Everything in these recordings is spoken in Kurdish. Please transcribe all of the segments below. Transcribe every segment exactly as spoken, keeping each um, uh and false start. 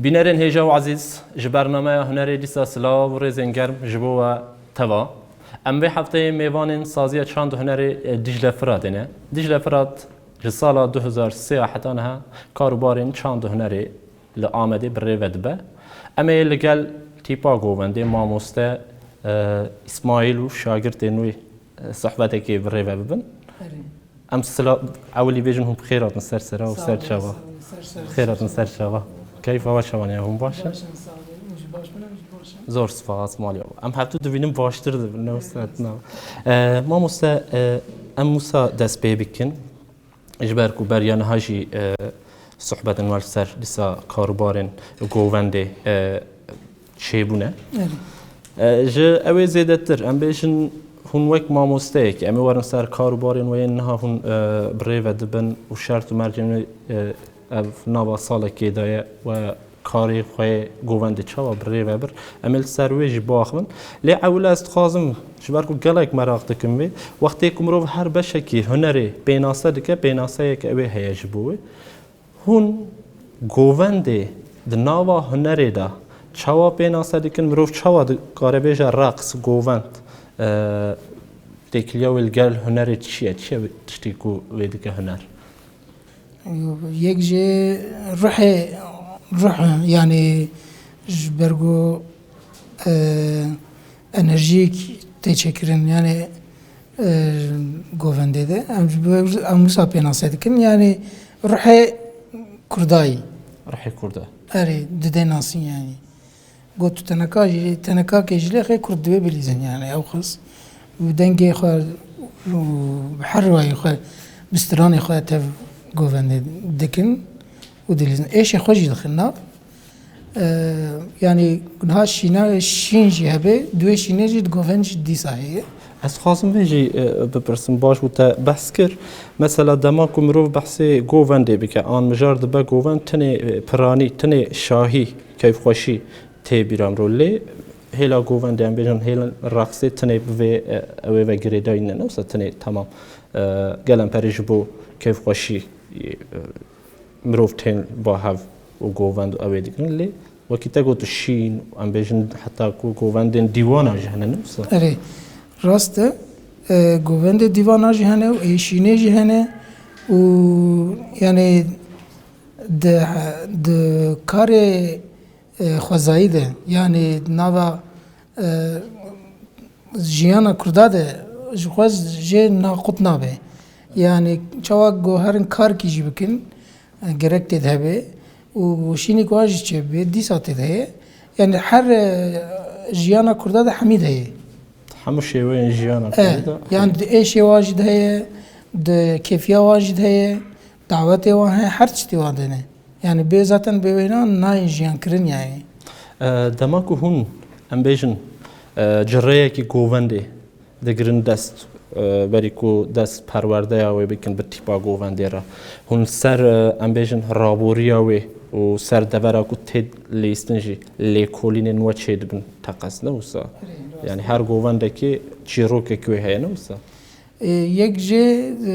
Bînerên hêja û ezîz, ji bernameya Hunerê dîsa silav û rêzên germ ji bo we teva. Em vê hefteyê mêvanên Saziya Çand û Hunerê, e, Dîcle Firatê ne. Dîcle Firat ji sala du hezar sê ya heta niha kar û barên çand û hunerê li Amedê bi rê ve dibe. Em ê li gel tîpa govendê mamoste, e, Îsmaîl û şagirtên wî, e, sohbetekê bi rê ve bibin. Erê. Em sila-, ewilî bêjin hûn bi xêr hatin ser sera û ser çava. Sağ olun, sağ olun. Ser ser. Bi xêr hatin ser çava. Keyfa we çawan ya, hûn baş in? Baş in, sağ olun. Hûn jî baş bin, em jî baş in. Zor spas, malî. Em hevdû dibînin baştir dibin, ne wisa, na. E, mamoste, e, em wisa dest pê bikin. Ji ber ku beriya niha jî, e, sohbetên me li ser dîsa karûbarên govendê, e, çêbûne. Erê. E, ji ew ê zêdetir, em bêjin hûn wek mamosteyekî, em ê werin ser kar û barên we yên niha hûn, e, bi rê ve dibin û şert û mercên wê, e, ev nava salekê de ye we karê xwe yê govendê çawa bi rê ve bir, em ê li ser wê jî biaxivin. Lê ewil ez dixwazim, ji ber ku gelek meraq dikim vê, wextê ku mirov her beşekî hunerê pênase dike, pênaseyeke wê heye ji bo wê. Hûn govendê di nava hunerê de çawa pênase dikin? Mirov çawa dikare bêje reqs, govend, e, têkiliya wê li gel hunerê çi ye? Çi ye tiştê ku wê dike huner? Yek ji ruhê, ruh, yani ji ber ku, e, enerjiyek tê çêkirin, yani, e, govendê de. Em ji bo, em wisa pênase dikin, yani ruhê kurdayî. Ruhê kurda. Erê, dide nasîn yani. Got tu teneka jî, teneka ke jî lê xê kurd divê bilîzin yani ew xis. Bi dengê xwe û bi her wayî xwe, bi stranê xwe tev govendê dikin û dilîzin. Êşê xwe jî dixin nav. Ee, yani niha şîna, şîn jî hebe, duê şînê jî di govend jî dîsa heye. Ez dixwazim vê jî, e, bipirsim, baş bû te behs kir. Mesela dema ku mirov behsê govendê bike, an mijar dibe govend, tenê, e, piranî, tenê şahî, keyfxweşî tê bîra mirov. Lê hêla govendê, em bêjin hêla reqsê tenê bi vê, e, ew ê ve girêdayî ne, ne wisa tenê temam, e, gel em perê ji bo keyfxweşî, e, mirov tên ba hev û govend û ew ê dikin. Lê wekî te got şîn, em bêjin heta ku govendên dîwana jî hene, ne wisa? Erê, rast e. E, govendê dîwana jî hene û ê şînê jî hene û yani di, di karê, e, xwezayî de, yani nava, e, jiyana kurda de ji xwe jê naqut nabe. Yani çawa ku herin karkî jî bikin, e, gerek tê de hebe û şînî ku a jî çêbibe, dîsa tê de heye. Yani her, e, jiyana kurda de hemî de heye. Hemû şêweyên jiyana E, kurda de. Yani di êşê wa jî de heye, di kêfiya wa jî de heye, dawetê wa heye, her tiştê wa de ne. Yani bê zaten bê wêna nayê jiyan kirin yani. E, dema ku hûn, em bêjin, e, cireyekî govendê digirin dest, e, berî ku dest perwerdeya wê bikin bi tîpa govendê re. Hûn ser, e, em bêjin, raboriya wê û ser devera ku tê lîstin jî lêkolînên we çê dibin teqez, ne wisa? Erê, rast. Yani her govendekê çîrokek wê heye, ne wisa? E, yek jê, e,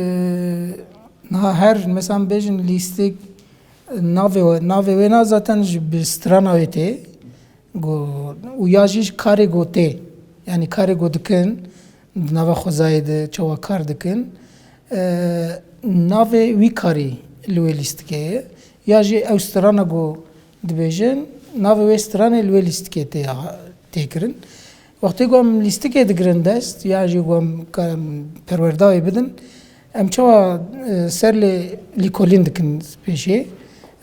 niha her, mesela bêjin lîstik, navê we, navê wê na zaten ji bi strana wê tê. Go, û ya jî ji karê go tê. Yani karê go dikin, di nava xwezayê de çawa kar dikin. E, navê wî karî li wê lîstikê ye. Ya jî ew strana go dibêjin, navê wê stranê li wê lîstikê tê, tê kirin. Wextê ku em lîstikê digirin dest, ya jî ku em ka-, perwerdayê bidin, em çawa, e, ser lê lîkolîn dikin pêşê?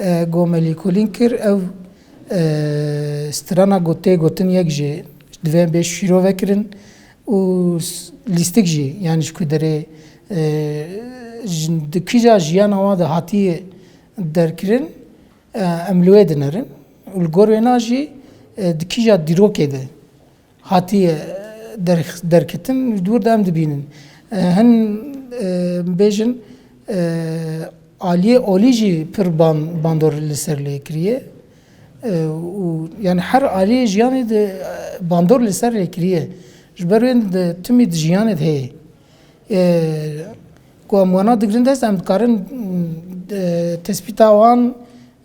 E, ku me lîkolîn kir, ev, e, strana ku tê gotin yek jî divê bê şîrove kirin û s-, lîstik jî, yani ji ku derê, e, ji, di kîja jiyana wan de hatiye derkirin, e, em li wê dinerin û li gor wêna jî, e, di kîja dîrokê de hatiye der-, derketin, ji dûr de em dibînin. E, hin, e, bêjin, e, aliyê olî jî pir ban-, bandor li ser lê kiriye. E, û, yani her aliyê jiyanê de, e, bandor li ser lê kiriye. Ji ber wê de timî di jiyanê de heye. E, ku em wana digirin dest, em dikarin, e, tespîta wan,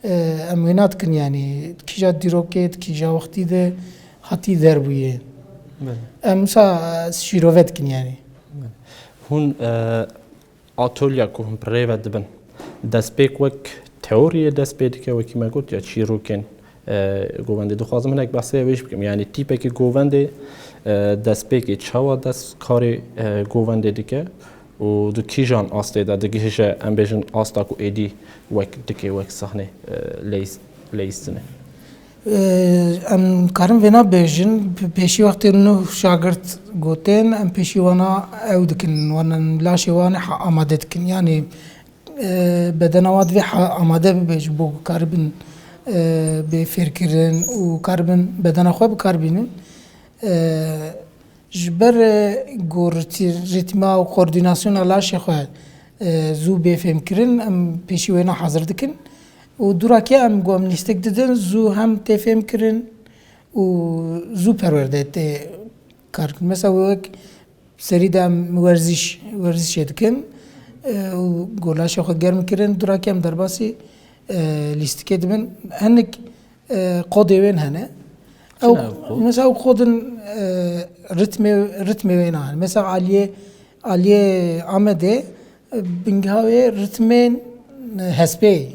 e, em wêna dikin, yanî kîja dîrokê, di kîja wextî de hatî derbûyê. Belê. Em wisa, e, şîrove dikin, yanî. Belê. Hûn, e, atolya ku hûn bi rê ve dibin, destpêk wek teoriyê dest pê dike, wekî me got, ya çîrokên, e, govendê. Dixwazim hinek behsê wê jî bikim. Yanî tîpekî govendê, e, destpêkê çawa dest karê, e, govendê dike û di kîjan astê de digihîje, em bêjin, asta ku êdî wek dikê, wek sahnê, e, leyîs-, leyîstinê? Em karin vêna bêjin, pêşî wextê nuh şagirt gotin, em pêşî wana ew dikin, wan laşê wan ha-, amade dikin. Yanî, e, bedena wan divê ha-, amade bibe ji bo ku karibin, e, bê fêrkirin û karibin bedena xwe bi kar bînin. E, Ji ber, e, ku rîtî-, rîtma û koordînasyona laşê xwe, e, zû bê fêmkirin, em pêşî wêna hazir dikin. Û dûrakê em ku em lîstik didin, zû hem tê fêmkirin û zû perwerde tê karkirin. Mesela wek serî de em werziş, werzişê dikin, e, û ku laşê xwe germ kirin, dûrakê em derbasî, e, lîstikê dibin. Hinek e, qodê wên hene. Çi ne ew qod? Mesela ew qodin, e, ritmê, ritmê wê nahene. Mesela aliyê, aliyê Amedê, e, bingeha wê ritmên, e, hespê.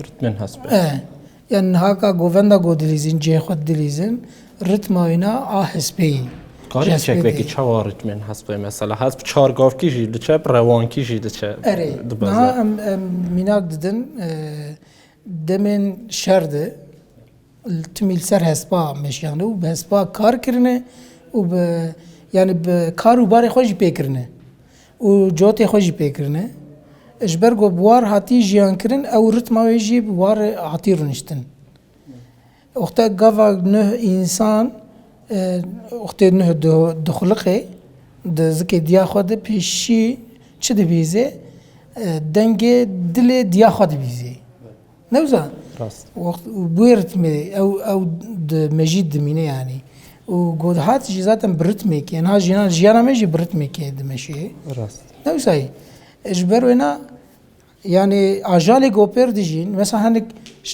Ritmên hespê. E, yani niha ka govenda ku dilîzin, cihê xwe dilîzin, ritma wîna a hespê yî. Karî çek vekî çawa ritmên hespê mesela? Hesp çar gavkî jî diçe, bi rewankî jî diçe. Erê, niha em, em mînak didin, e, Demên şer de, timî li ser hespa meşiyane û bi hespa kar kirine û bi, yani bi kar û barê xwe jî pê kirine û cotê xwe jî pê kirine. Ji ber ku bi war hatî jiyan kirin, ew ritma wê jî bi war hatî rûniştin. Wexta gava nuh însan, e, wextê nuh di, dixuliqê, di zikê diya xwe de pêşî çi dibîzê? E, dengê dilê diya xwe dibîzê. Ne wisa? Rast. Wext, bi wê ritmê ew, ew di mejî dimîne yanî. Û ku dihat jî zaten bi ritmekê, niha jiyana, jiyana me jî bi ritmekê dimeşê. Rast. Ne wisa yî? Ji ber wêna, yanî ajalê ku pêr dijîn, mesela hinek,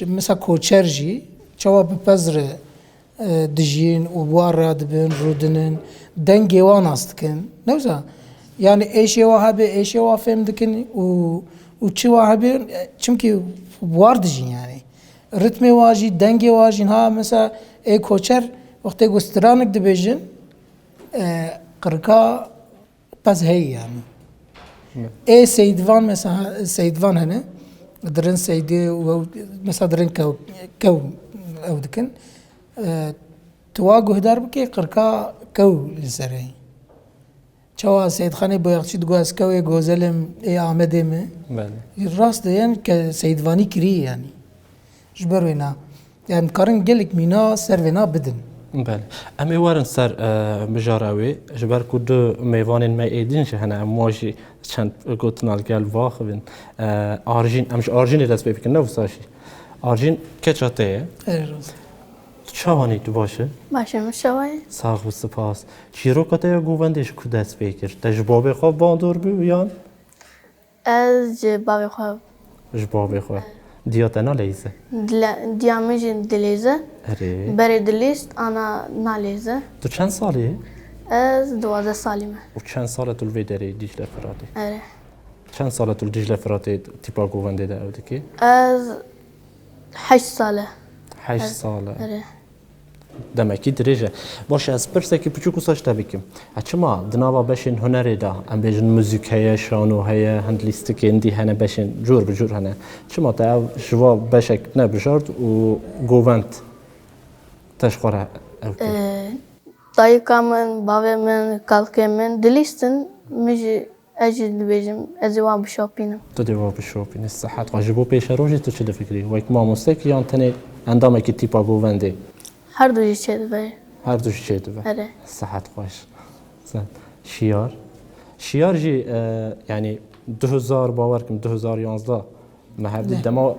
mesela koçer jî, çawa bi pez re e, dijîn û bi wan radibin, rûdinin, dengê wan nas dikin. Ne wisa? Yani êşê wa hebe, êşê wa fêm dikin û, û çi wa hebe, e, çimkî bi war dijîn yani. Ritmê wa jî, dengê wa jî, ha mesela ê koçer, wextê ku stranik dibêjin, e, qirka Qez heye yani. Evet. Ê Seydvan mesela, Seydvan hene. Dirin Seydê û ew, mesela dirin kew, kew ew dikin. E, tu wa guhdar bike, qirka kew li ser heye. Çawa Seydxanê Boyaxçî digot, ez kewê gozelê me, ê Amedê me. Belê. Rast e, yani ke Seydvanî kirî yani. Ji ber wêna, yani, em dikarin gelek mîna ser vêna bidin. Belê. Em ê werin ser, e, mijara wê, ji ber ku du mêvanên me ê din jî hene, em wan jî çend gotina li gel biaxivin. E, Arjîn, em ji Arjînê dest pê bikin, ne wisa jî. Arjîn keça te ye. Erê, rast. Tu çawa nî, tu baş î? Baş im, tu çawa yî? Sax û spas. Çîroka te ya govendê ji ku dest pê kir? Te ji bavê xwe bandor bû yan? Ez ji bavê xwe. Ji bavê xwe. Diya te naleyîze? Dile-, diya min jî dileyîze. Erê. Berê dilîst, ana naleyîze. Tu çend salî yî? Ez duwazdeh salî me. Û çend sal e tu li vê derê Dîcle Firatê? Erê. Çend sal e tu li Dîcle Firatê tîpa govendê de ew dikî? Ez heşt sal e. Heşt sal e. Erê. Demekî dirêj e. Baş e, ez pirsekî piçûk wisa ji te bikim. E, çima di nava beşên hunerê de, em bêjin muzîk heye, şano heye, hin lîstikên dî hene, beşên cûr bi cûr hene. Çima te ev ji va beşek nebijart û govend te ji xwe re ew kir? Ee, dayika min, bavê min, kalkê min dilîstin, min jî Ez jî dibêjim, ez ê wan bişopînim. Tu dê wan bişopînî, sihet xwe. Ji bo pêşerojê tu çi difikirî? Wek mamostek yan tenê endamekî tîpa govendê? Her du jî çêdibe. Her du jî çêdibe. Erê. Sihet xweş. Sen, Şiyar. Şiyar jî, e, yani du hezar, bawer kim, du hezar yanzdeh me hevdî dema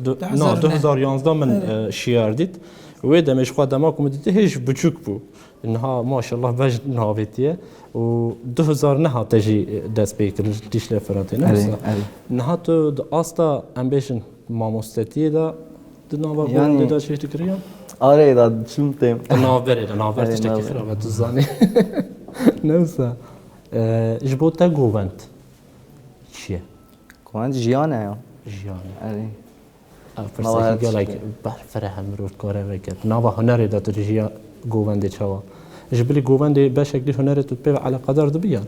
du, na, du hezar yanzdeh min, e, Şiyar dît. Wê demê ji xwe dema ku min dîtî hêj biçûk bû. Niha maşallah beş navêtiye û du hezar neh te jî dest pê kir Dîcle Firatê, ne wisa? Erê, erê. Niha tu di asta, em bêjin, Mamostetiyê de di nava Yani- govendê de çêdikiriyan? Arê da çim têm. Di navberê de, navber Erê, tiştekî navber. xirab e, tu zanî. Newsa. E, ji bo te govend çi ye? Govend jiyan e ya. Jiyan e. Erê. Ev Nava her pirsekî gelek tiştê. berfireh e, mirov kare veke. Nava hunerê de tu dijiya govendê çawa? Ji bilî govendê beşek dî hunerê tu pê ve eleqedar dibiyan?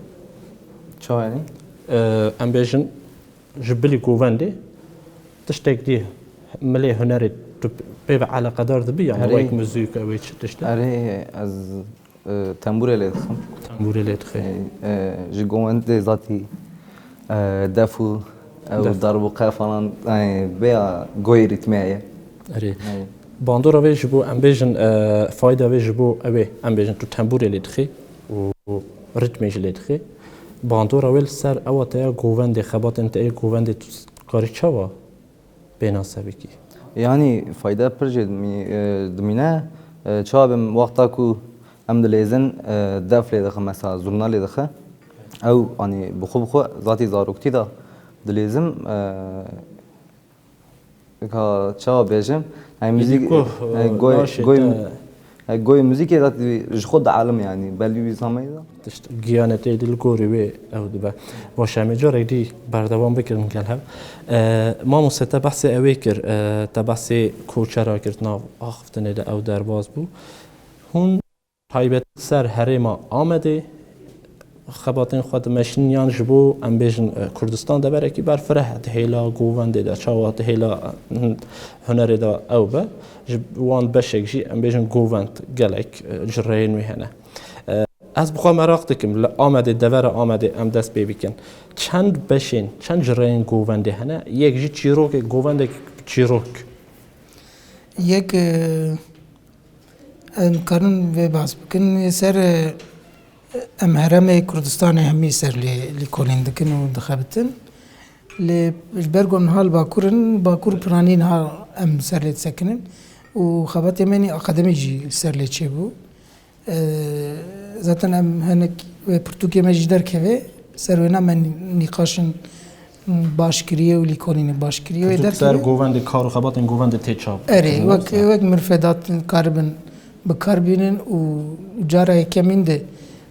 Çawa yani? E, em bêjin ji bilî govendê tiştek dî milê hunerê tu pê ve eleqedar dibiyan? Erê. Wek muzîk, ew ê çi tişt e? Erê ez e, tembûrê lê dixim. Tembûrê lê dixê. E, e, ji govendê zatî e, def û ew Def. darbuqe falan e, veya goyê rîtmê ye. Erê. Bandora vê ji bo em bêjin, e, fayda vê ji bo ew ê em bêjin tu tembûrê lê dixê û ritmê jî lê dixê. Bandora wê li ser ewa te ya govendê, xebatên te yê govendê tu karî çawa pênase bikî? Yani fayda pir jê dimî- e, dimîne. E, çawa bim wexta ku em dilêzin e, def lê dixe mesela zurna lê dixe. Ew hani bi xwe bi xwe zatî zaroktî de dilêzim e, ka çawa bêjim? Hey, müzik, Bilî ku, hey, e, goy, naşê goy, te- hey, goy müzikê de ji xwe dialim yani. Belli bir zaman da. Tişt giyanê tê dil gorî wê ew dibe. Baş em ê carek dî berdewam bikin gel hev. E, mamoste te behsê ew ê kir, e, te behsê koçera kir nav axiftinê de ew derbas bû. Hûn taybet ser herêma Amedê xebatên xwe dimeşin yan ji bo em bêjin, e, Kurdistan de berekî berfireh di hêla govendê de çawa di hêla, e, hunerê de ew be. Ji wan beşek jî em bêjin govend gelek, e, cireyên wê hene. E, ez bi xwe meraq dikim li Amedê, devera Amedê em dest pê bikin. Çend beşên, çend cireyên govendê hene? Yek jî çîrokê, govendek çîrok. Yek, e, em karin vê behs bikin, ser, e, em heremê Kurdistanê hemî ser lê lîkolîn dikin û dixebitin. Lê ji ber ku em niha li Bakur in, Bakur piranî niha em ser lê disekinin û xebatê me nî akademî jî ser lê çêbû. E, zaten em hinek wê pirtûkê me jî derkeve, ser wêna me nî- nîqaşin baş kiriye û lîkolînê baş kiriye. Wê Pirtûk ser derkeve. Govendê, kar û xebatên govendê tê çap. Erê, kirin, wek, wisa? Wek mirfedat karibin bi kar bînin û cara yekemîn de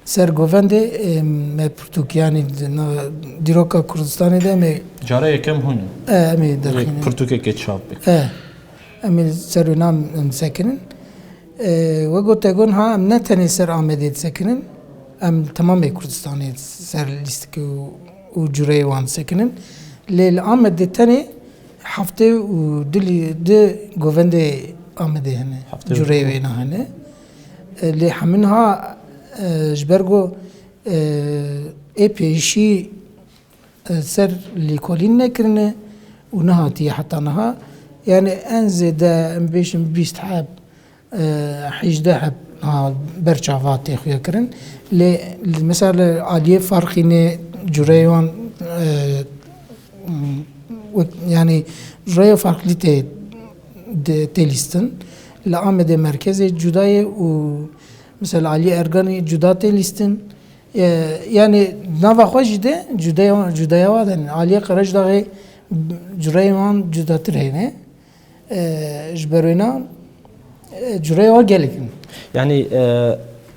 ser govendê, e, me pirtûk, yanî di na-, dîroka Kurdistanê de me, Cara yekem hûn in. e, em ê Wê derxînin. Pirtûkekê çap bik. E, em ê ser wê nam em sekinin. E, we got te got ha em ne tenê ser Amedê disekinin, em temamê Kurdistanê ser lîstikê û, û cureyê wan disekinin. Lê li Amedê tenê heftê û du lî-, du govendê Amedê hene. Heftê û du. Cureyê wêna hene. E, lê hemin ha, e, ji ber ku, e, ê pêşî e, ser lîkolîn nekirine û nehatiye heta niha. Yani en zêde em bêjin bîst heb, e, hejdeh heb niha ber çava tê xuya kirin. Lê, lê mesela li aliyê Farqînê cureyê wan, e, wek, yani rêya farklî tê, de, tê lîstin. Li Amedê merkezê cuda ye û mesela aliyê Erganî cuda tê lîstin. E, yani nava xwe jî de cudaya, cudaya wa de ne. Aliyê Qerejdaxê cureyê wan cudatir hene. E, ji ber wêna, e, cureyê wa gelek in. Yani, e,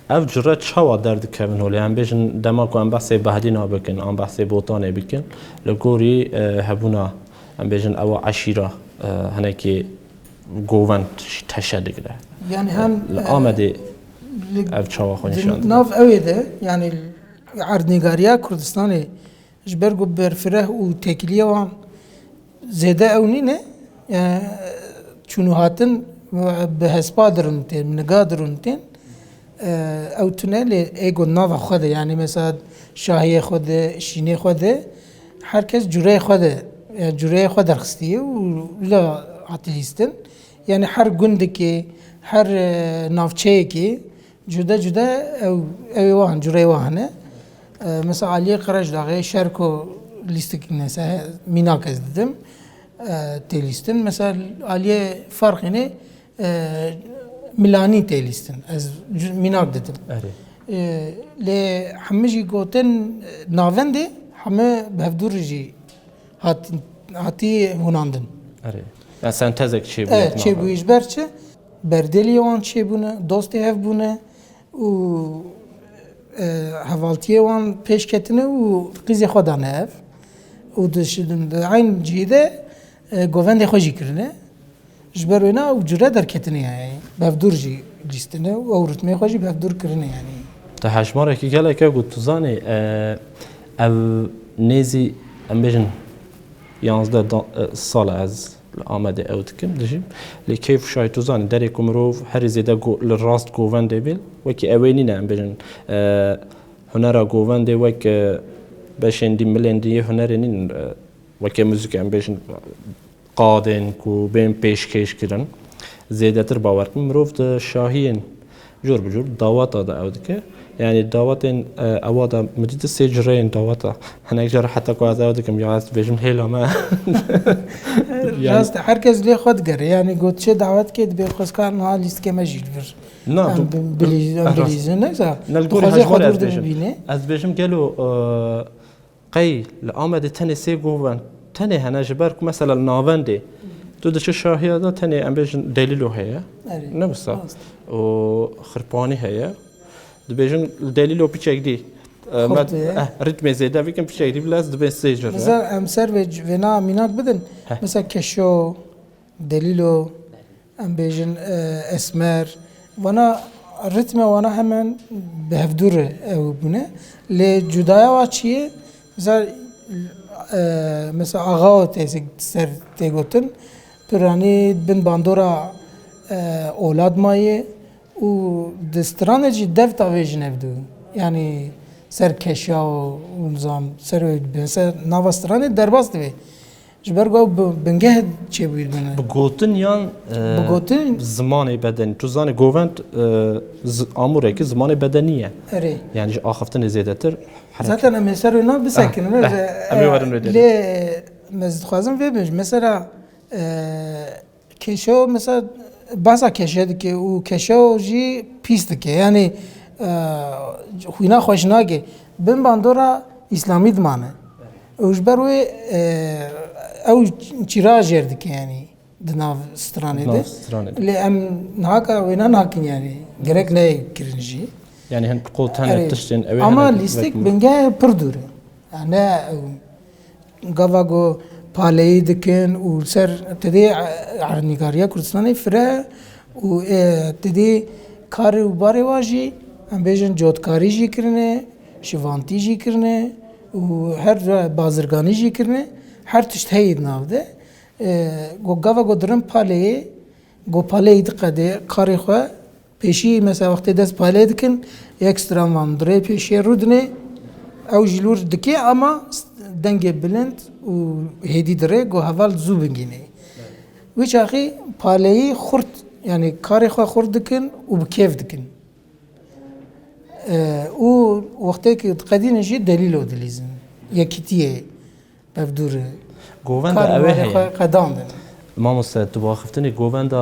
ev cure çawa derdikevin holê? Em bêjin dema ku em behsê Behdîna bikin, an behsê Botanê bikin, li gorî, e, hebûna, em bêjin ewa eşîra, e, hinekî govend teşe digre. Yani hem, Li e, Amedê li- ev çawa xwe di nîşan dide? Nav ew ê de, yani erdnîgariya Kurdistanê ji ber ku berfireh û têkiliya wan zêde ew nîne, yani çûn û hatin bi hespa dirûn tên, bi niga dirûn tên, e, ew tune lê ê ku nava xwe de, yani mesela şahiyê xwe de, şînê xwe de, her kes cureyê xwe de, yani cureyê xwe derxistiye û la hatî lîstin. Yani her gundikê, her, e, navçeyekê cuda cuda ew, ew ê wan, cureyê wan hene. E, mesela aliyê Qerejdaxê, Şerko lîstik nese, mînak ez didim. E, tê lîstin. Mesela aliyê Farqînê, e, Milanî tê lîstin. Ez cu-, mînak didim. Erê. E, lê hemî jî gotin, e, navendê hemî bi hevdûr jî hat, hatî hûnandin. Erê. Ya sentezek çêbûye. Evet, çêbûye ji ber çi? Berdêliyê wan çêbûne, dostê hev bûne û, e, hevaltiyê wan pêş ketine û qîzê xwe dane hev. Û di şi-, di eyn cihê de, e, govendê xwe jî kirine. Ji ber wêna ew cure derketine yani. Bevdûr jî lîstine û ew ritmê xwe jî bevdûr kirine yani. Te hejmarekî gelek e ku tu zanî, e, ev nêzî, em bêjin, yanzdeh da-, e, sal e ez li Amedê ew dikim, dijîm. Lê keyf û şahî tu zanî, derê ku mirov herî zêde go-, li rast govendê bê, wekî ew ê nîne, em bêjin, e, hunera govendê wek, e, beşên dî, milên dî yê hunerê nîn, e, weke muzîk, em bêjin, qadên ku bên pêşkêş kirin, zêdetir bawer dikin. Mirov di şahiyên cor bi cor daweta de ew dike. Yani dawetên, e, ewa de min dît sê cureyên daweta. Hinek car heta ku ez ew dikim, ya ez dibêjim hêla me. Yani Rast e, her kes lê xwe digere. Yani got çi dawet ke dibê xwezkar niha lîstikê me jî li vir. Na, Em tu bi-, bilî-, em Ah, rast. bilîzin, neyse. Ne, li gorî Dixwaze hejmarê xwe ez dûr de dibêjim. bibîne. Ez dibêjim gelo, e, qey li Amedê tenê sê govend, tenê hene ji ber ku mesela li navendê tu diçi şahiya de tenê em bêjin Delîlo heye. Erê, Ne wisa? rast. Û Xirpanî heye. Dibêjin li Delîlo piçek dî. E, Xurt me-, heye. eh, ritmê zêde bikin piçek dî bile ez dibên sê cur e. Mesela em ser vê c-, vêna mînak bidin. Heh. Mesela Keşo, Delîlo, em bêjin, e, Esmer. Vana ritme wana hemen bi hevdû re ew bûne. Lê cudaya wa çi ye? Mesela, e, mesela Axao tê ser tê gotin. Piranî bin bandora, e, Olad mayê û di stranê jî dev tavêjin hevdû. Yani ser keşa û, û nizam, ser, mesela nava stranê derbas dibe. Ji ber ku ew bi-, bingeh çêbûyî dibine. Bi gotin yan, e, Bi gotin. zimanê bedenî? Tu zanî govend, e, z-, amûrekî zimanê bedenî ye. Erê. Yani ji axiftinê zêdetir hereket. Zaten em ê ser wê na bisekinin, Ah, eh, eh, em ê werin wê derê. Lê ez dixwazim vê bêjim. Mesela, e, keşo, mesela, behsa keşe dike û keşo jî pîs dike. Yani, e, xwîna xweş nake. Bin bandora îslamî dimane. Û ji ber wê, e, ew çîra jêr dike, yani, di nav stranê Di nav de. stranê de. Lê em nihaka wêna nakin, yani, gerek neyê kirin jî. Yani, hin qo tene Erê. tiştên ew ê Ama hene lîstik vekmir. bingeh pir dûr e. Yani, ne, ew, gava ku paleyî dikin û li ser tedê ernîgariya Kurdistanê fire û, e, tedê karê û barê wa jî, em bêjin cotkarî jî kirine, şivantî jî kirine û her bazirganî jî kirine, her tişt heyî di nav de. E, ku gava ku dirin paleyê, ku paleyî diqede karê xwe, Pêşî, mesela, wextê dest palê dikin, yek stran van dirê pêşiye rûdinê, ew ji lûr dikê, ama s-, dengê bilind û hêdî dirê, ku heval zû bingînê. Wî çaxî paleyî xurt, yani karê xwe xurt dikin û bi kêf dikin. E, û wextê ku diqedînin jî delîlo dilîzin. Yekîtiyê. Ev dûr e. Govenda Karê ew ê marê heye. xwe qedandin. Mamoste, tu bi axiftinê govenda,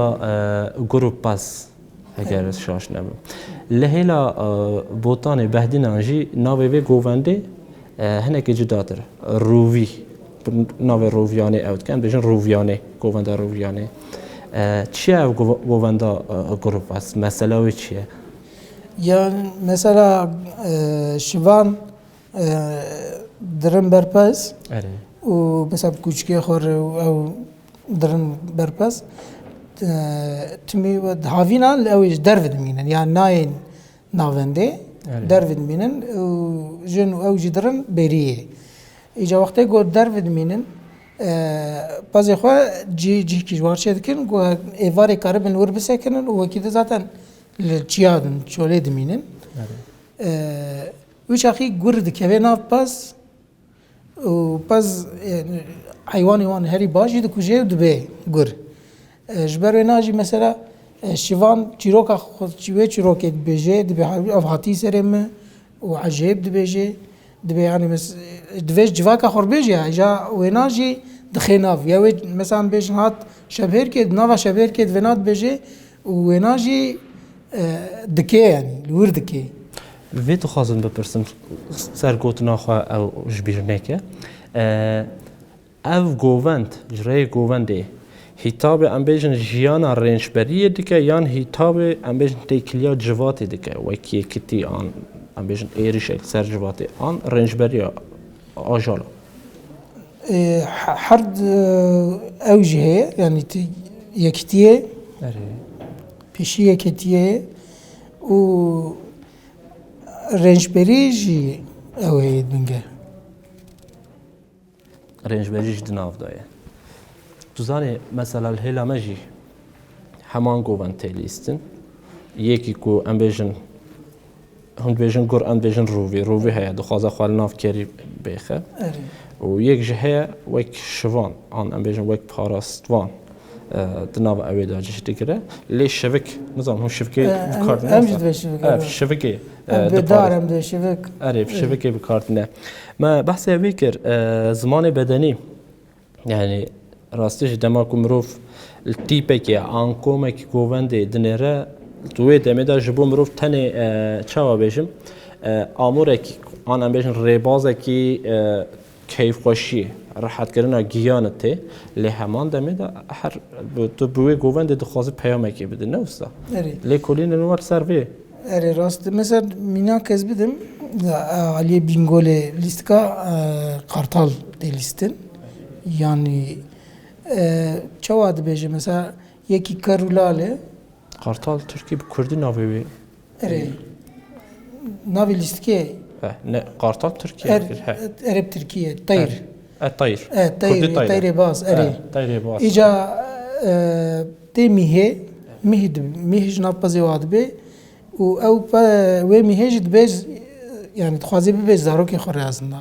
e, Grup Pas, eger ez şaş nebim. Li hêla, e, Botanê Behdînan jî navê vê govendê, e, hinekî cudatir. Rûvî. Navê Rûviyanê ew dike. Em bêjin Rûviyanê, govenda Rûviyanê. E, çi ye ev gov-, govenda, e, Grup Pas? Mesela wê çi ye? Ya mesela, e, şivan e, dirin berpez Erê. û mesela bi kûçikê xwe re û ew dirin berpez, e, timî havîna li ew ê ji derve dimînin, yan nayên navendê Erê. derve dimînin û jin û ew jî dirin bêriyê. Îca wextê ku derve dimînin, e, pezê xwe cî-, cihkî ji war çêdikin, ku êvarê karibin wir bisekinin û wekî di zaten li çiya din, çolê dimînin. Erê. E, Wî çaxî gur dikeve nav pez û pez, e, heywanê wan herî baş jî dikuje û dibe gur. E, ji ber wê na jî mesela, e, şivan çîroka xwe, wê çîrokê dibêje, dibê ev hatî serê min û ecêb dibêje. Dibê yani mes-, divê ji civaka xwe bêje ya, îca wêna jî dixê nav. Ya wê mesela em bêjin hat şebhêrkê, di nava şebhêrkê di vêna dibêje û wêna jî, e, dikê yani, li wir dikê. Vê dixwazim bipirsim, ser gotina xwe ew ji bîr neke. E, ev govend, ji rêyê govendê, hîtabê, em bêjin, jiyana rênçberiyê dike, yan hîtabê, em bêjin, têkiliya civatê dike, wek yekitî an, em bêjin, êrişek ser civatê, an rênçberiya ajala? Ê, he-, her di-, ew jî heye, yanî ti-, yekitiyê, Erê. pêşî yekitiyê û rênçberî jî ew heye binge. Rênçberî jî di nav de ye. Tu zanî, mesela li hêla me jî heman govend tê lîstin. Yekî ku em bêjin, hûn dibêjin gur, em dibêjin rûvî. Rûvî heye, dixwaze xwe li nav kerî bêxe. Erê. Û yek jî heye wek şivan, an em bêjin wek parastvan, e, di nava ewê de cih digire. Lê şivik, nizanim hûn şivikê E, em, bikardîne em wisa? Jî dibê şivik, Ev evet. şivikê, e, Em bê dipare. dar, em dibê şivik. Erê, Evet. şivikê bikardine. Me behsê wê kir, e, zimanê bedenî. Yani rastî jî dema ku mirov li tîpekê an komekî govendê dinêre, di wê demê de ji bo mirov tenê, e, çawa bêjim, e, amûrekî an em bêjin rêbazekî, e, keyfxweşiyê, rehetkirina giyanê tê, lê heman demê de her bi, tu bi wê govendê dixwazî peyamekê bidî, ne wisa? Erê. Lêkolînên wer ser vê. Erê, rast. Mesela mînak ez bidim, e, aliyê Bîngolê lîstika, e, qartal tê lîstin. Yanî, e, çawa dibêje, mesela yekî ker û lal e. Qartal tirkî, bi kurdî navê wê. Erê. Navê lîstikê. Eh, ne, qartal tirkî Er-, dikir, he. Ereb tirkî ye, teyr. Eh, eh, teyr. Eh, teyr, Kurdî teyr. Teyrê baz, erê. Eh, teyrê baz. Îca, e, tê mîhê, mîh di-, mîh ji nav pezê wa dibe û ew pe-, wê mîhê jî dibe, yani dixwaze bibe zarokê xwe rê aslında.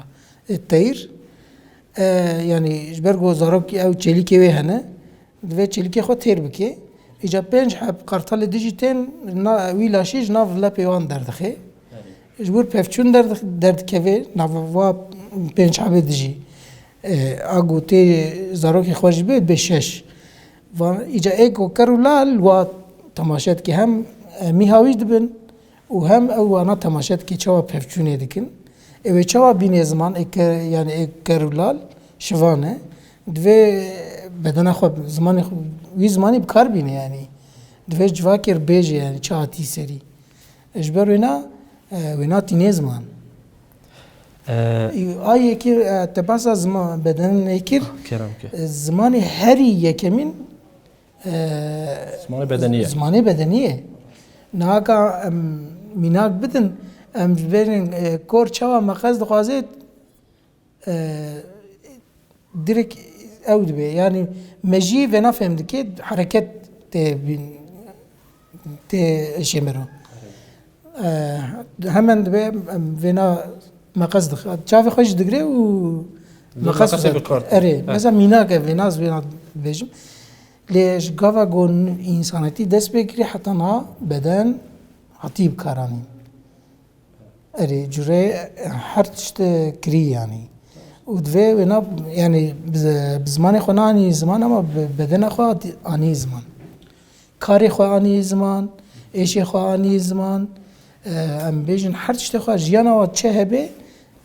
E, teyr. E, yani ji ber ku zarok ew çêlîkê wê hene, divê çêlîkê xwe têr bike. Îca pênc heb qartalê dijî tên, na-, wî laşî ji nav lepê wan derdixe. Ji wir pevçûn derdix-, derdikeve, nava pênc hebê dijî. E, a ku tê zarokê xwe jî bê, bê şeş. Van, îca ê ku ker û lal wa temaşe dike, hem, e, mîha wî dibin, û hem ew wana temaşe dike çawa pevçûnê dikin. Ew ê çawa bînê ziman, ê ke-, yani ê ker û lal şivan e. Divê bedena xwe, zimanê xwe, wî zimanî bi kar bîne yani. Divê civakê bêje yani çi hatî serî. Ji ber wêna, e, wêna tînê ziman. E, A yekê, e, te behsa zima-, bedenê kir. Kerem ke. E, zimanê herî yekemîn Ee, Zimanê bedenî ye. Zimanê bedenî ye. Naka em mînak bidin, em ji bêrin, e, kor çawa meqez dixwaze, e, direk ew dibe. Yani me jî vêna fêm dike, hereket tê bîn-, tê eşê me ro. E, hemen dibe, em, vêna meqez dix-, çavê xwe jî digre û Li meqez meqesê uzat. Bi kar tê. Erê, He. Mesela mînak e, vêna ez vêna dibêjim. Lê ji gava ku însanetî dest pê kirî heta niha beden hatî bikaranîn. Erê, curê her tişt kirî yanî. Û divê wêna, yani bi, bi zimanê xwe nanî ziman ama bi bedena xwe hatî, anî ziman. Karê xwe anî ziman, êşê xwe anî ziman, e, em bêjin her tiştê xwe, jiyana we çi hebe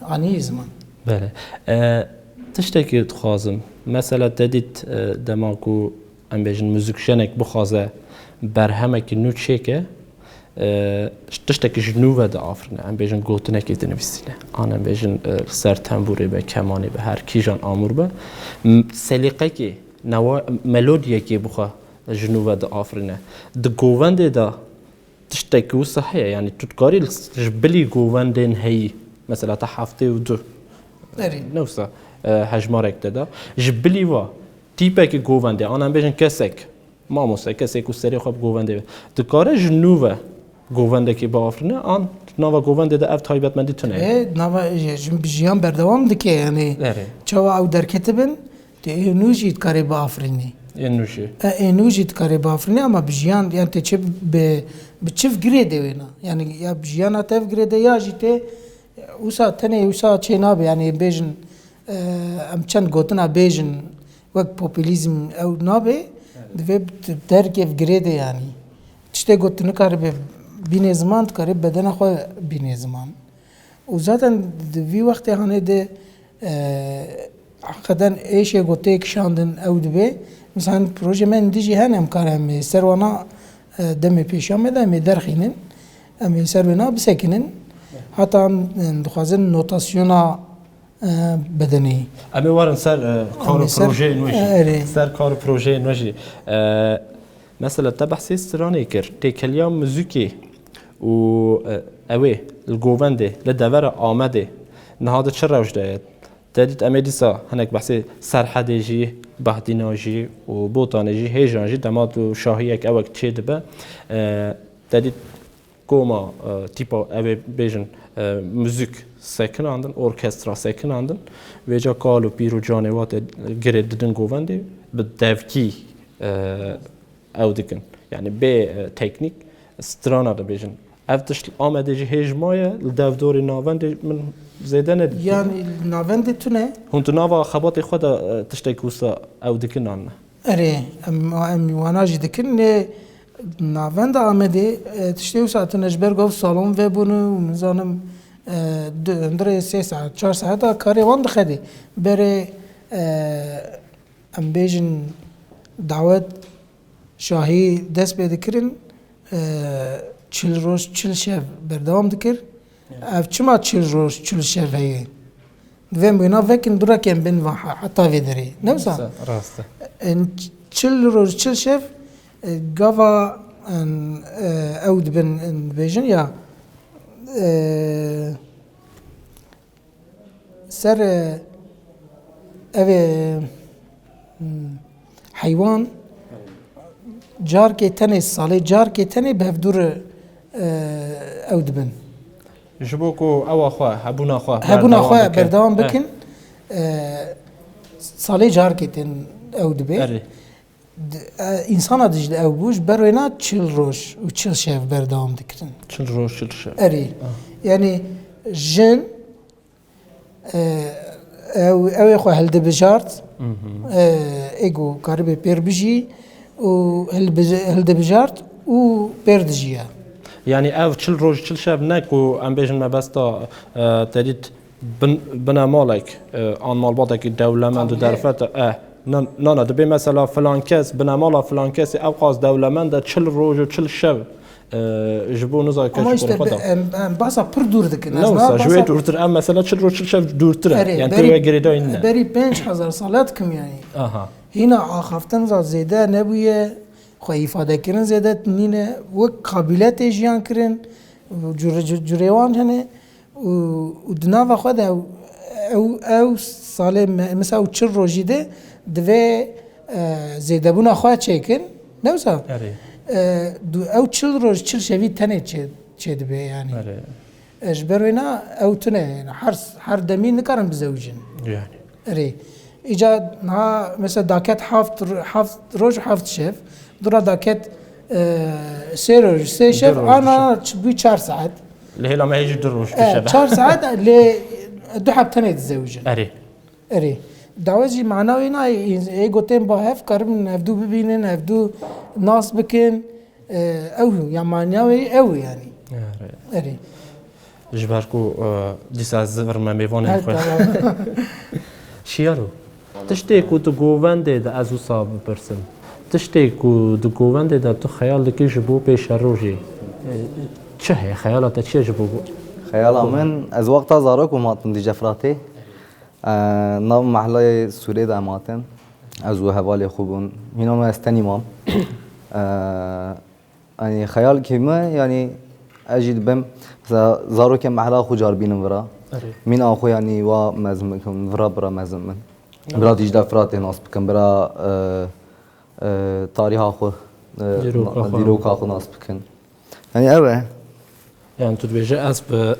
anî ziman. Belê. E, tiştekî dixwazim. Mesela te dît, e, dema ku em bêjin muzîkjenek bixwaze berhemekî nû çêke, e, tiştekî ji nû ve diafirine. Em bêjin gotinekê dinivîsîne. An em bêjin, e, li ser tembûrê be, kemanê be, her kîjan amûr be. M-, selîqekê, newa-, melodiyekê bixwe ji nû ve diafirîne. Di govendê de tiştekî wisa heye, yanî tu dikarî li s-, ji bilî govendên heyî, mesela te heftê û du, Erê. ne wisa, e, hejmarek te da. Ji bilî va tîpekî govendê, an em bêjin kesek, mamoste, kesek ku serê xwe bi govendê be, dikare ji nû ve govendekê biafirîne, an nava govendê de ev taybetmendî tune ye? E, nava, ji, ji, jiyan berdewam dike, yanî Erê. çawa ew derketibin, Tê ê nû jî dikarê biafirînî. Ê nû jî. E, ê nû jî dikarê biafirînî ama bi jiyan, yani tê çi bi, bi çi girê de wêna. Yani ya bi jiyana te girê de ya jî tê wisa tenê wisa çê nabe. Yani bêjin, e, em çend gotina bêjin wek populîzm ew nabe. Divê bi derkê girê de yani. Tiştê ku tu nikare be bînê ziman, dikarê bedena xwe bînê ziman. Û zaten di vî wextê hanê de, e, heqîqeten êşê ku tê kişandin ew dibe, Mesela proje me êdî jî hene, em kar em ê ser wana, e, demê pêşiya me de em ê derxînin. Em ê ser wêna bisekinin. Heta em, em dixwazin notasyona, e, bedenê. Em ê werin ser, e, kar û Em ê ser, projeyên wê jî. e, erê. Ser kar û projeyên wê jî. E, mesela te behsê stranê kir. Têkiliya muzîkê û, e, ew ê li govendê, li devera Amedê niha di çi rewş de ye? Te dît em ê dîsa hinek behsê Serhedê jî, Bahdîna jî û Botanê jî, hêjan jî dema tu şahiyek ewek çêdibe, e, te dît koma, e, tîpa ew ê bêjin, e, muzîk sekinandin, orkestra sekinandin. Vêca kal û pîr û canê wa te girê didin govendê bi devkî, e, ew dikin. Yani bê, e, teknîk strana dibêjin. Ev tişt li Amedê jî hêj maye, li dewdorê navendê min zêde nedîtiye. Yani navendê tune. Hûn di nava xebatê xwe de, e, tiştek wisa ew dikin an ne? Erê, em, em wana jî dikin. Lê navenda Amedê, e, tiştê wisa tune ji ber ku ev salon vebûne û nizanim, e, du, hundirê sê saet, çar saeta karê wan dixedê. Berê, e, em bêjin dawet şahî dest pê dikirin, e, çil roj, çil şev berdewam dikir. Ya. Ev çima çil roj, çil şev heye? Divê em wêna vekin, dû rek em bin va he-, heta vê derê. Ne wisa? Rast e. En ç-, çil roj, çil şev, e, gava, en, e, ew dibin, en, dibêjin ya, e, ser, e, ev ê, hmm, heywan carkê tenê, salê carkê tenê bi hevdû re, e, ew dibin. Ji bo ku ewa xwe, hebûna xwe Hebûna berdewam xwe bikin. berdewam Eh. bikin, e, salê carkê tên ew dibe. Erê. D-, e, însana dijî de ew bû, ji ber wêna çil roj û çil şev berdewam dikirin. Çil roj, çil şev. Erê. Ah. Yani jin, e, ew, ew ê xwe hildibijart, Mhm. e, ê ku karibê pêr bijî û hilbi-, hildibijart û pêr dijiya. Yani ev çil roj, çil şev ne ku em bêjin mebesta, e, te dît bin-, binemalek, e, an malbatekî dewlemend û Tabii. derfet e, e, na, na, na, dibê mesela filan kes, binemala filan kesê ew qas dewlemend e, çil roj û çil şev, e, ji bo niza keç Ama û işte kurê xwe be-, da. em, em bahsa pir dûr dikin. Ne Ez wisa, na ji wê bahsa dûrtir, em mesela çil roj, çil şev dûrtir e. Erê, Yani tu berî, wê girêdayî nîne. berî pênc hezar sala dikim yani. Aha. Hîna axaftin za zêde nebûye, xwe îfadekirin zêde nîne, wek qabîletê jiyan kirin, cure-, cu-, curê wan hene. Û, û di nava xwe de ew, ew, ew salê me, mesela ew çil rojî de divê, e, zêdebûna xwe çêkin, ne wisa? Erê. E, du-, ew çil roj, çil şevî tenê çê, çêdibe yani. Erê. E, ji ber wêna ew tune, yani her, her demî nikarin bizewicin. Yani. Erê. Îca niha mesela daket heft ro-, heft roj, heft şev. Dura daket, e, sê roj, sê şev, roj, ana çi bû çar saet. Li hêla me hê jî du roj, du E, şev. çar saet lê du heb tenê dizewicin. Erê. Erê. Dawe jî mana wê nayê, ê gotên ba hev karibin hevdû bibînin, hevdû nas bikin. E, ew ya manya wê ew yani. Erê. Erê. Ji ber ku, e, dîsa ez zivirme mêvanên Her xwe. Tamam. Şiyaro, tiştê ku tu govendê de ez wisa bipirsim. Tiştê ku di govendê de tu xeyal dikî ji bo pêşerojê, e, çi heye? Xeyala te çi ye ji bo? Xeyala min, ez wexta zarok bûm hatim Dîce Firatê. E, nav mehlayê Sûrê de em hatin. Ez û hevalê xwe bûn. Hîna me ez tenî mam. E, Yanî xeyalkê me, yanî ez jî dibim, mesela zarokên mehla xwe car bînim vira. Erê. Mîna xwe yanî wa mezin bikim, vira bira mezin bin. Erê. Bira Dîcle Firatê nas bikim, bira, e, e, tarîha xwe, e, Dîroka xwe. dîroka xwe nas bikin. Yanî ew e. Yani tu dibêje ez bi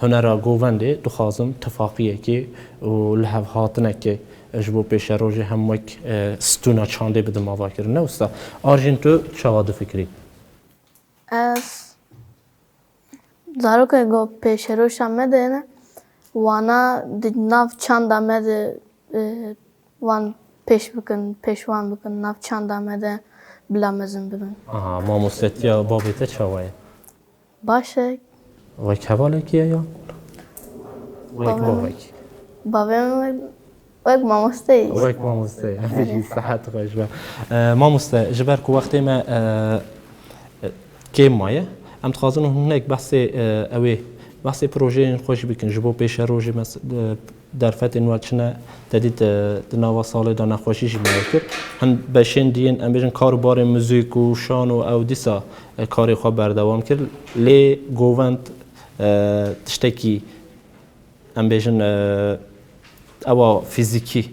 hunera govendê dixwazim tifaqiyekê û lihevhatinekê ji bo pêşerojê hem wek, e, stûna çandê bidim avakirin. Ne wisa? Arjîn, tu çawa difikirî? Ez zarokê ku pêşeroja me de ne, wana di nav çanda me de, e, wan pêş bikin, pêşwan bikin, nav çanda me de bila mezin bibin. Aha, mamostetiya babê te çawa ye? Baş e. Wek hevalekî ye ya? Wek Bavê min. bavekî. Bavê min wek, Wek mamosteyî. Wek mamosteyî. Em bijî sihet xweş be. E, mamoste, ji ber ku wextê me, e, e, kêm maye, em dixwazin hûn hinek behsê, e, ew ê, behsê projeyên xwe jî bikin. Ji bo pêşerojê mes-, e, derfetên we çi ne, te dît, e, di nava salê de nexweşî jî me kir. Hin beşên diyên, em bêjin, kar û barên muzîk û şan û ew dîsa, e, karê xwe berdewam kir. Lê govend, e, tiştekî, em bêjin, e, ewa fîzîkî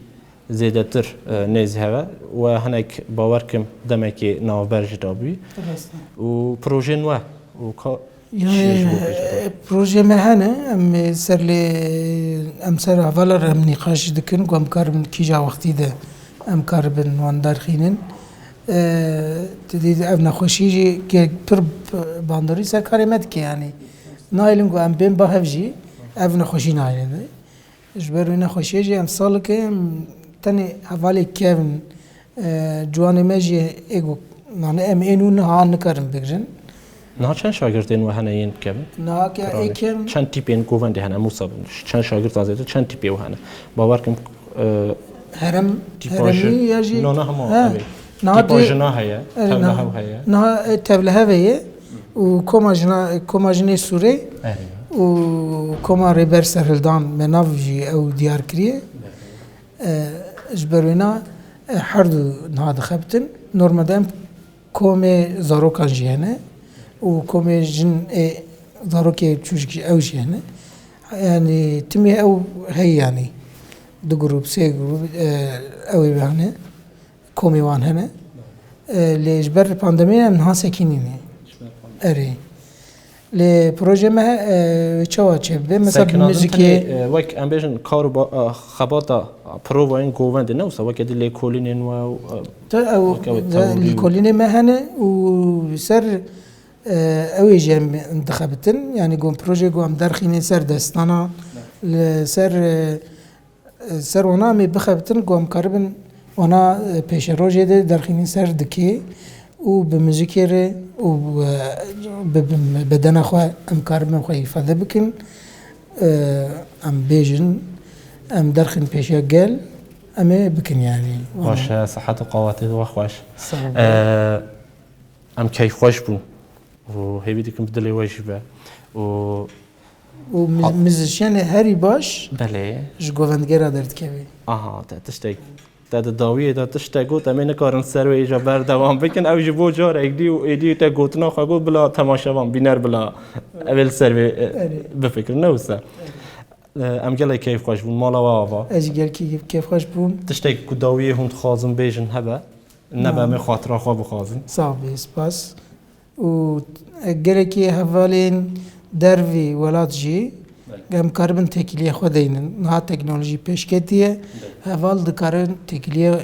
zêdetir, e, nêzî heve. We hinek, bawer kim, demekê navber jî dabûyî. Rast e. Û projên we û ka-, Ya, çi ye ji bo pêşerojê? E, projê me hene, em ê ser lê, em ser hevala re em nîqaş dikin, ku em karibin kîja wextî de em karibin wan derxînin. E, tu dî ev nexweşî jî ke pir bandorî ser karê me dike, yanî nahêlin ku em bên ba hev jî ev nexweşî nahêlin. Ji ber wê nexweşiyê jî em salike em tenê hevalê kevin, e, ciwanê me jî ê ku, yani em ên û niha nikarin bigrin. Niha çend şagirtên we hene yên bikevin? Niha ke Piranî. Ê kevin. Çend tîpên govendê hene? Em wisa bin. Çend şagirtan zêde, çend tîpê we hene? Bawer kim, e, Herem, tîpa heremî jin-, ya jî, no, no, hema, ha, evet. Niha tîpa dê-, jina heye, evet, tevlihev niha, heye. Niha, e, tevlihev heye û koma jina, koma jinê Sûrê, evet, û koma Rêber Serhildan me nav jî ew diyar kiriye. E, ji ber wêna, e, her du niha dixebitin. Normalde em komê zarokan jî hene û komê jin ê zarokê çûçik jî ew jî hene. Yani timî ew heye yani. Du grup, sê grup, e, ew ê hene. Komê wan hene. E, lê ji ber pandemiyê em niha sekinîne. Erê. Lê proje me, e, çawa çêbibe? Mesela bi Sekinandin muzîkê tenê, e, wek em bêjin kar û ba-, e, xebata provayên govendê ne wisa weke di lêkolînên we û, e, Te ew, weke ew e, tewrî û lêkolînê me hene û ser, e, ew ê jî em dixebitin. Yani ku em proje ku em derxînin ser destana, li ser, e, Ser wana em ê bixebitin ku em karibin wana, e, pêşerojê de derxînin ser dikê û bi muzîkê re û, e, bi, bi bedena xwe em karibin xwe îfade bikin. E, em bêjin, em derxin pêşiya gel, em ê bikin yani. Baş e, sihet û qawetê we xweş. Sağ ol. E, em keyfxweş bûn û hêvî dikim bi dilê we jî be û Û miz-, Ha- mizişyenê herî baş Belê. ji govendgera derdikeve. Aha, te tiştek, te di dawiyê de tiştek got, em ê nikarin ser wê îja berdewam bikin. Ew ji bo carek dî û êdî te gotina xwe got, bila temaşevan, bîner bila ev ê li ser wê, e, Erê. bifikirin, ne wisa? E, em gelek keyfxweş bûn, mala we ava. Ez jî gelkî keyfxweş bûm. Tiştek ku dawiyê hûn dixwazin bêjin hebe, nebe Na. em ê xatira xwe bixwazin. Sax bî, spas. û gelekî hevalên dervî welat jî Belê. em karibin têkiliyê xwe deynin. Niha teknolojî pêş ketiye. Belê. Heval dikarin têkiliyê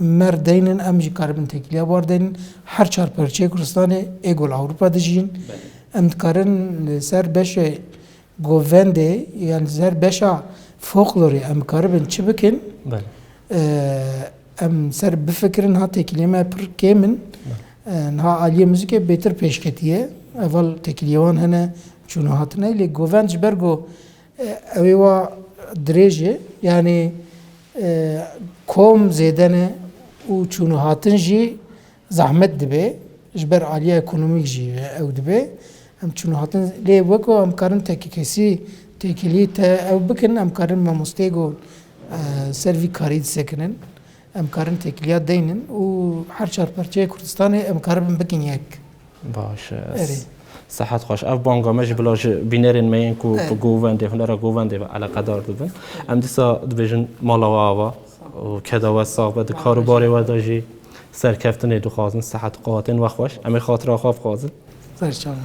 me re deynin, em jî karibin têkiliya wan deynin. Her çar parçeyê Kurdistanê ê ku li Ewropa dijîn. Belê. Em dikarin li ser beşê govendê, yani ser beşa folklorê em karibin çi bikin? Belê. Ee, em ser bifikirin, ha têkiliyê me pir kêm in. Belê. Ee, niha aliyê muzîkê bêtir pêş ketiye. Heval têkiliyê wan hene, çûn û hatin heye, lê govend ji ber ku, e, ew ê wa dirêj e, yani, e, kom zêde ne û çûn û hatin jî zehmet dibe, ji ber aliya ekonomîk jî ew dibe. Em çûn û hatin lê weko em karin tekî kesî têkilî te ew bikin, em karin mamosteyê ku, e, ser vî karî disekinin, em karin têkiliya deynin û her çar perçeyê Kurdistanê em karibin bikin yek. Baş e. Erê. Sehet xweş. Ev banga me jî bila ji bînerên me yên ku Erê. bi govendê, hunera govendê ve eleqedar dibin. Em dîsa dibêjin mala we ava û keda we sax be, di kar û barê we de jî serkeftinê dixwazin, sehet û qewatên we xweş. Em ê xatira xwe bixwazin. Ser çavan.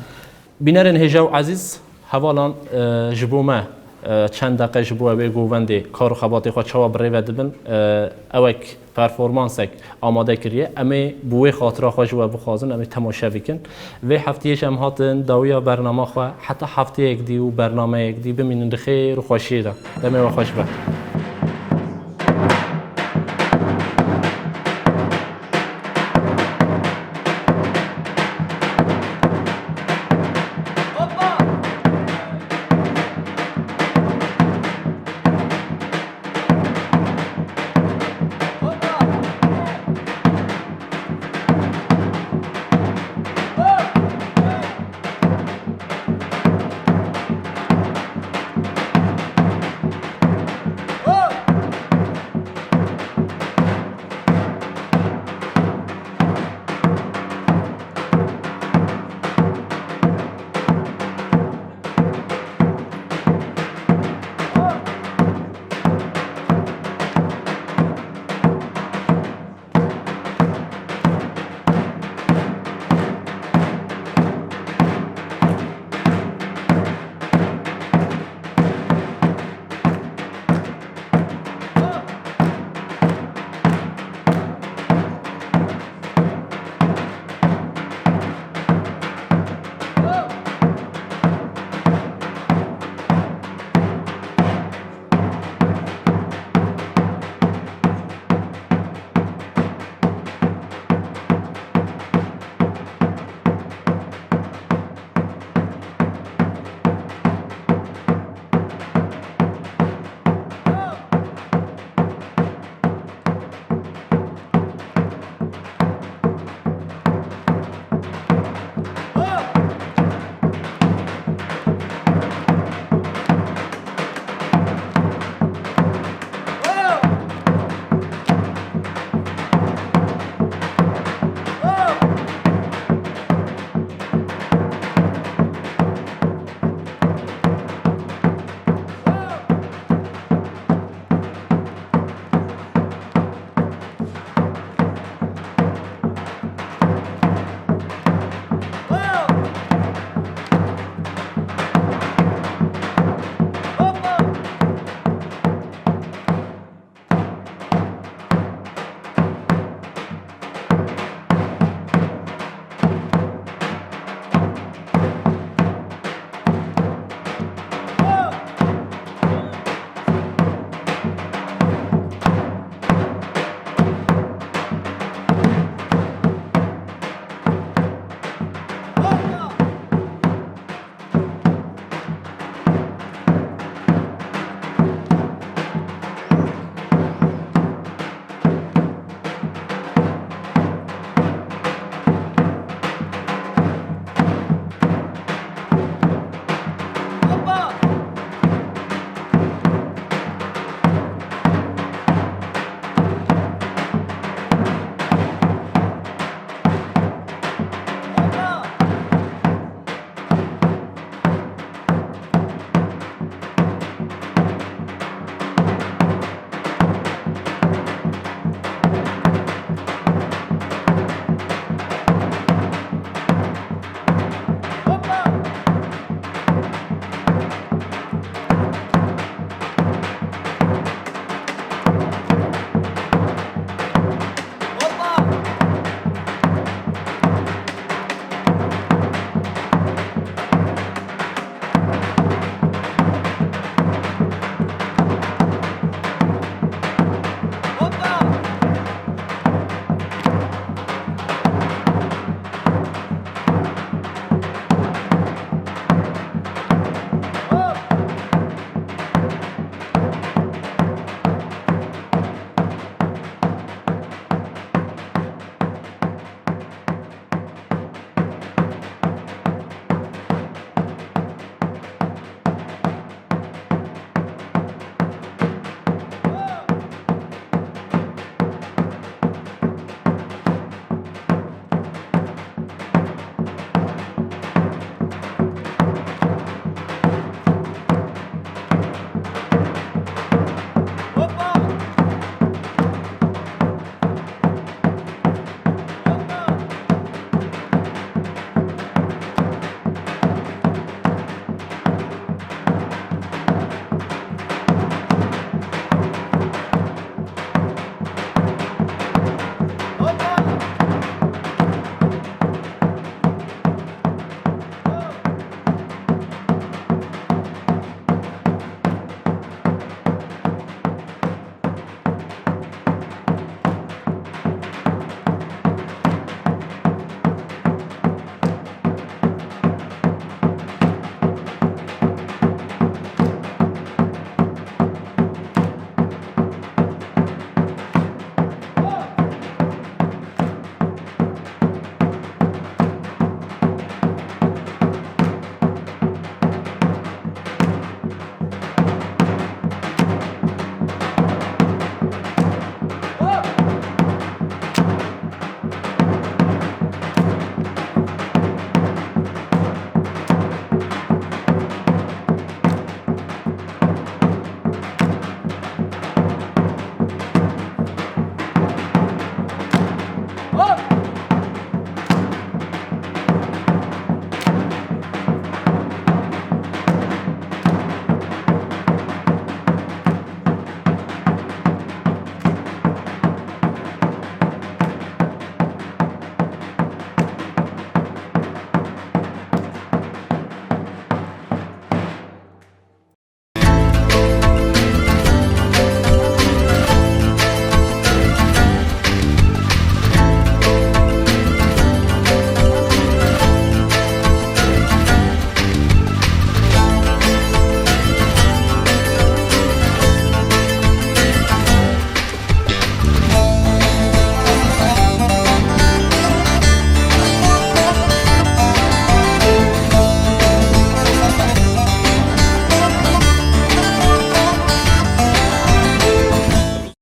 Bînerên hêja û ezîz, hevalan, e, ji bo me, e, çend deqe ji bo ew ê govendê kar û xebatê xwe çawa bi rê ve dibin, e, ewek performansek amade kiriye. Em ê bi wê xatira xwe ji we bixwazin, em ê temaşe bikin. Vê heftiyê jî em hatin dawiya bernama xwe. Heta heftiyek dî û bernameyek dî bimînin di xêr û xweşiyê de. Demê we xweş be.